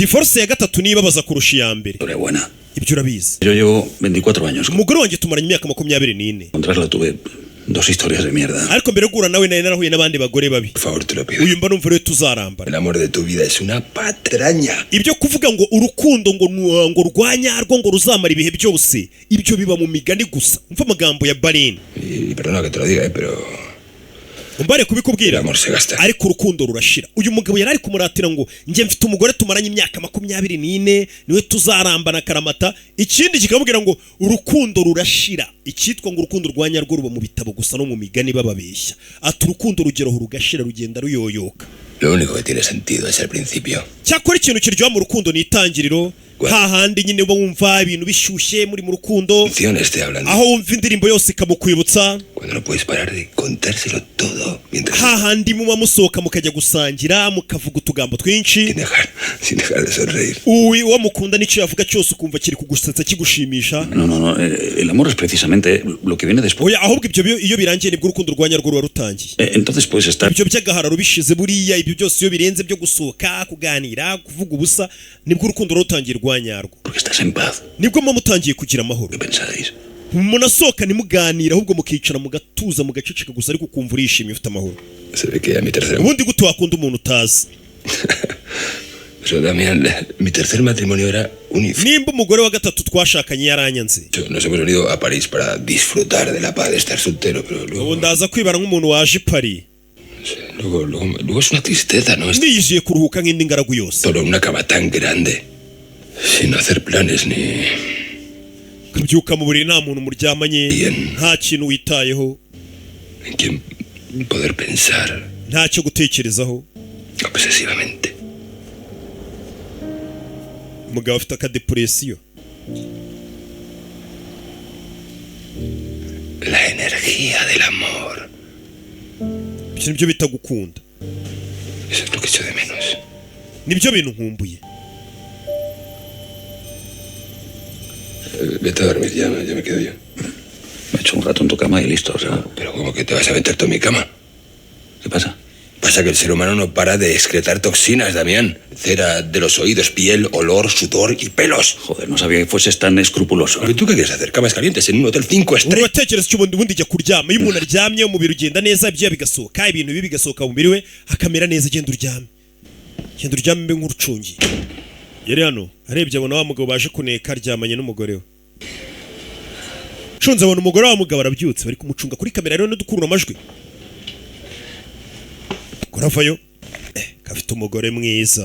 Divorce ya gatatu niyo ibabaza kurusha iya mbere. Historia buena. Ibyo urabizi. Yo llevo 24 años. Umugore wanjye tumaranye imyaka 24. Encontrarla tuve dos historias de mierda. Ariko mbere yo guhura nawe nari narahuye n'abandi bagore babi. Por favor, te lo pido. Uyu mba numva rero tuzarambana. El amor de tu vida es una patraña. Ibyo kuvuga ngo urukundo ngo ngo rwa nyarwo ngo ruzamara ibihe byose, ibyo biba mu migani gusa. Umva amagambo ya Barin. Y perdona que te lo diga, pero Umbare el kubikubwira, amor se gasta. ariko urukundo rurashira. Uyu mugabo yari ari kumuratira ngo njye mfite umugore tumaranye imyaka 24, niwe tuzarambana karamata. Ikindi kikamubwira ngo urukundo rurashira. Icyitwa ngo urukundo rwa nyarwo ruba mu bitabo gusa no mu migani bababeshya. Ati urukundo rugeraho rugashira, rugenda ruyoyoka. Lo único que tiene sentido es el principio. Cyakora ikintu kiryoha mu rukundo ni itangiriro, hahandi nyine uba wumva ibintu bishyushye muri mu rukundo, Canciones te hablan. aho wumva indirimbo yose ikamukwibutsa, Cuando no puedes parar de contárselo todo mientras hahandi muba musohoka mukajya gusangira, mukavuga utugambo twinshi, sin dejar de sonreír. Uwo mukunda n'icyo yavuga cyose ukumva kiri kugusetsa, kigushimisha. No, no, no. El amor es precisamente lo que viene después. Oya, ahubwo ibyo iyo birangiye nibwo urukundo rwa nyarwo ruba rutangiye. Entonces puedes estar Ibyo by'agahararo bishize buriya, ibyo byose iyo birenze byo gusohoka, kuganira, kuvuga ubusa, nibwo urukundo ruba rutangiye rwa nyarwo. porque estás en paz. Nibwo muba mutangiye kugira amahoro. ¿Qué pensáis? Munasohoka ntimuganire, ahubwo mukicara mugatuza, mugaceceka gusa, ariko ukumva urishimye, ufite amahoro. Se ve que ya mi tercer Ubundi gute wakunda umuntu utazi? Pero Damián, mi tercer matrimonio era un infierno. Nimba umugore wa gatatu twashakanye yaranyanze, Nos hemos venido a París para disfrutar de la paz de estar soltero, pero ubu luego, ndaza kwibara nk'umuntu waje i Paris luego, luego, luego es una tristeza, ¿no? Estar niyuzuye kuruhuka nk'indi ngaragu yose. solo en una cama tan grande, sin hacer planes ni Ukabyuka mu buriri nta muntu muryamanye, Bien. nta kintu witayeho, en quien poder pensar ntacyo gutekerezaho. obsesivamente. Umugabo afite akadepression. La energía del amor. Ibyo nibyo bita gukunda. Eso es lo que echo de menos. Nibyo bintu nkumbuye. Vete a dormir ya, ya me quedo yo. Me echo un rato en tu cama y listo. O sea, Pero ¿cómo que te vas a meter tú en mi cama? ¿qué pasa? Pasa que el ser humano no para de excretar toxinas, Damián. Cera de los oídos, piel, olor, sudor y pelos. Joder, no sabía que fueses tan escrupuloso. ¿Y tú qué quieres hacer? ¿Camas calientes en un hotel 5 estrellas? Uratekereza icyo ubundi ujya kuryama, iyo umuntu aryamye umubiri ugenda neza, ibyuya bigasohoka, ibintu bibi bigasohoka mu mubiri we, akamera neza. Genda uryame, genda uryame mbe nk'urucungiye. Yari hano arebye abona wa mugabo baje kuneka aryamanye n'umugore we. Cunze abona umugore wa mugabo arabyutse, bari kumucunga kuri kamera rero n'udukurura amajwi. Kuravayo, kafite umugore mwiza.